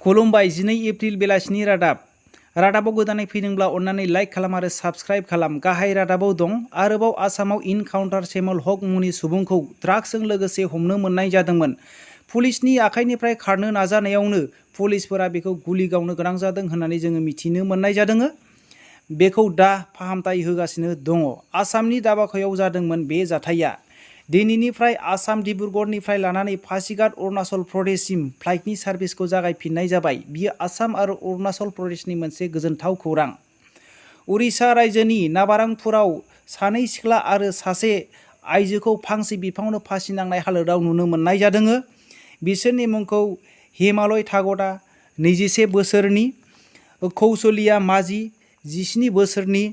खुलुमबाय 12 एप्रिल बेलासिनि रादाबाव गोदानै फैदोंब्ला अन्नानै लाइक खालाम आरो साबस्क्राइब खालाम। गाहाय रादाबाव दं आरोबाव आसामाव इनकाउन्टार सेमल हक मुंनि सुबुंखौ ड्राग्सजों लोगोसे हमनो मोननाय जादोंमोन। पुलिसनि आखाइनिफ्राय खारनो नाजानायावनो पुलिसफोरा बेखौ गुलि गावनो गोनां जादों होननानै जोङो मिथिनो मोननाय जादों। बेखौ दा फाहामथाय होगासिनो दङ। आसामनि दाबाखायाव जादोंमोन बे जाथाया। दिनैनिफ्राय आसाम डिब्रुगड़निफ्राय लानानै पासीघाट अरुणाचल प्रदेशसिम फ्लाइटनि सार्भिसखौ जागायफिननाय जाबाय। बियो आसाम आरो अरुणाचल प्रदेशनि मोनसे गोजोनथाव खौरां। उरिष्या रायजोनि नाबारांपुराव सानै सिख्ला आरो सासे आइजोखौ फांसे बिफांआवनो फासि नांनाय हालोदाव नुनो मोननाय जादों। बिसोरनि मुंखौ हिमालय थागतआ 21 बोसोरनि, कौशलिया माझी 17 बोसोरनि,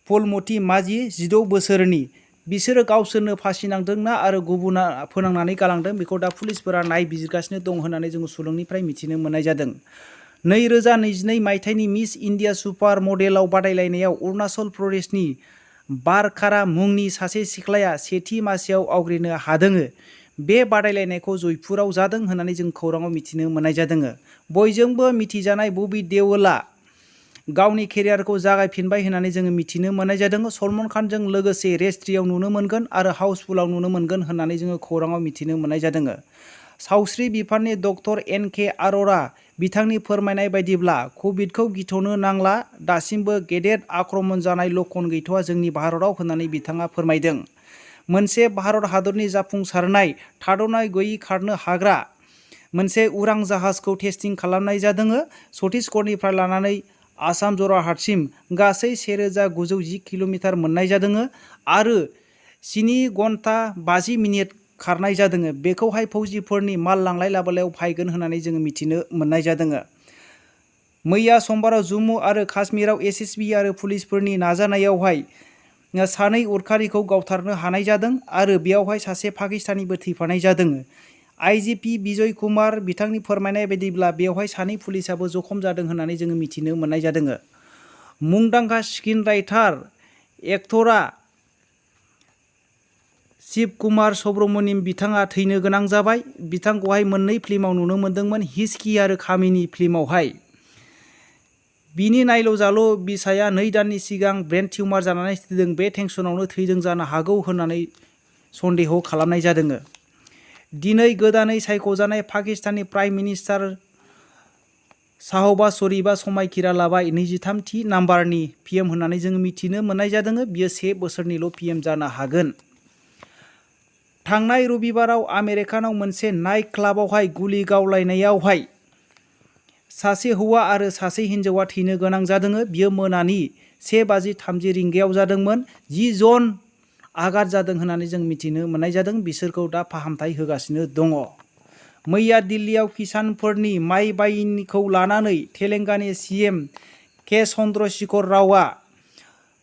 फुलमती माझी 16 बोसोरनि। बिसोरो गावसोरनो फासि नांदोंना आरो गुबुना फोनांनानै गालांदों बेखौ दा पुलिसफोरा नायबिजिरगासिनो दं होननानै जोङो सुलुंनिफ्राय मिथिनो मोननाय जादों। 2022 मायथाइनि मिस इन्डिया सुपार मडेलाव बादायलायनायाव अरुणाचल प्रदेशनि बारखारा मुंनि सासे सिख्लाया सेथि मासियाव आवग्रिनो हादों। बे बादायलायनायखौ जयपुराव जादों होननानै जों खौराङाव मिथिनो मोननाय जादों। बयजोंबो मिथिजानाय बबी देओलआ गावनि केरियारखौ जागायफिनबाय होननानै जोङो मिथिनो मोननाय जादों। सलमान खानजों लोगोसे रेस3 आव नुनो मोनगोन आरो हाउसफुलआव नुनो मोनगोन होननानै जोङो खौराङाव मिथिनो मोननाय जादों। सावस्रि बिफाननि डक्टर एन.के. आर'रा बिथांनि फोरमायनाय बायदिब्ला कभिडखौ गिथ'नो नांला, दासिमबो गेदेर आक्रमण जानाय लक्षण गैथ'आ जोंनि भारतआव होननानै बिथाङा फोरमायदों। मोनसे भारत हादरनि जाफुंसारनाय थाद'नाय गैयै खारनो हाग्रा मोनसे उरां जाहाजखौ टेस्टिं खालामनाय जादों। छत्तीसगढ़निफ्राय लानानै आसाम जरहाटसिम गासै 1910 किल'मिटार मोननाय जादों आरो 7 घन्टा 50 मिनिट खारनाय जादों। बेखौहाय फौजिफोरनि माल लांलाय लाबोलायाव फायगोन होननानै जोङो मिथिनो मोननाय जादों। मैया समबाराव जम्मु आरो काश्मीराव एसएसबि आरो पुलिसफोरनि नाजानायावहाय सानै उदखारिखौ गावथारनो हानाय जादों आरो बेयावहाय सासे पाकिस्तानिबो थैफानाय जादों। आईजीपी बिजय कुमार बिथांनि फोरमायनाय बायदिब्ला बेवहाय सानै पुलिसाबो जखम जादों होननानै जोङो मिथिनो मोननाय जादों। मुंदांखा स्क्रिन राइटार एक्टरा शिव कुमार सुब्रमण्यम बिथाङा थैनो गोनां जाबाय। बिथांखौहाय मोननै फिल्माव नुनो मोनदोंमोन, हिचकी आरो कामिनी फिल्मावहाय। बिनि नायल' जाल' बिसाया 2 दाननि सिगां ब्रेन टिउमार जानानै थैदों। बे टेनसनावनो थैदों जानो हागौ होननानै सन्देह खालामनाय जादों। दिनै गोदानै सायख'जानाय पाकिस्ताननि प्राइम मिनिस्टार शाहबाज शरीफआ समायखिरा लाबाय। 23थि नाम्बारनि पीएम होननानै जोङो मिथिनो मोननाय जादों। बियो 1 बोसोरनिल' पीएम जानो हागोन। थांनाय रबिबाराव आमेरिकानाव मोनसे नाइट क्लाबावहाय गुलि गावलायनायावहाय सासे हौवा आरो सासे हिन्जावा थैनो गोनां जादों। बियो मोनानि 1:30 रिंगायाव जादोंमोन। 10 जन आघात जादों होननानै जों मिथिनो मोननाय जादों। बिसोरखौ दा फाहामथाय होगासिनो दङ। मैया दिल्लीयाव किसानफोरनि माइ बायनायखौ लानानै तेलेंगानानि सीएम के. चन्द्रशेखर रावआ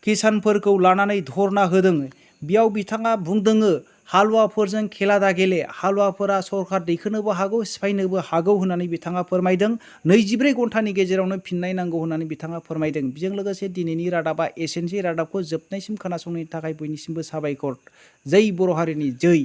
किसानफोरखौ लानानै धरना होदों। बेयाव बिथाङा बुंदों हालुवाफोरजों खेला दागेले, हालुवाफोरा सरखार दैखोनोबो हागौ, सिफायनोबो हागौ होननानै बिथाङा फोरमायदों। 24 घन्टानि गेजेरावनो फिननाय नांगौ होननानै बिथाङा फोरमायदों। बेजों लोगोसे दिनैनि रादाबा एसेनोसै। रादाबखौ जोबनायसिम खोनासंनायनि थाखाय बयनिसिमबो साबायखर। जै बर' हारिनि जै।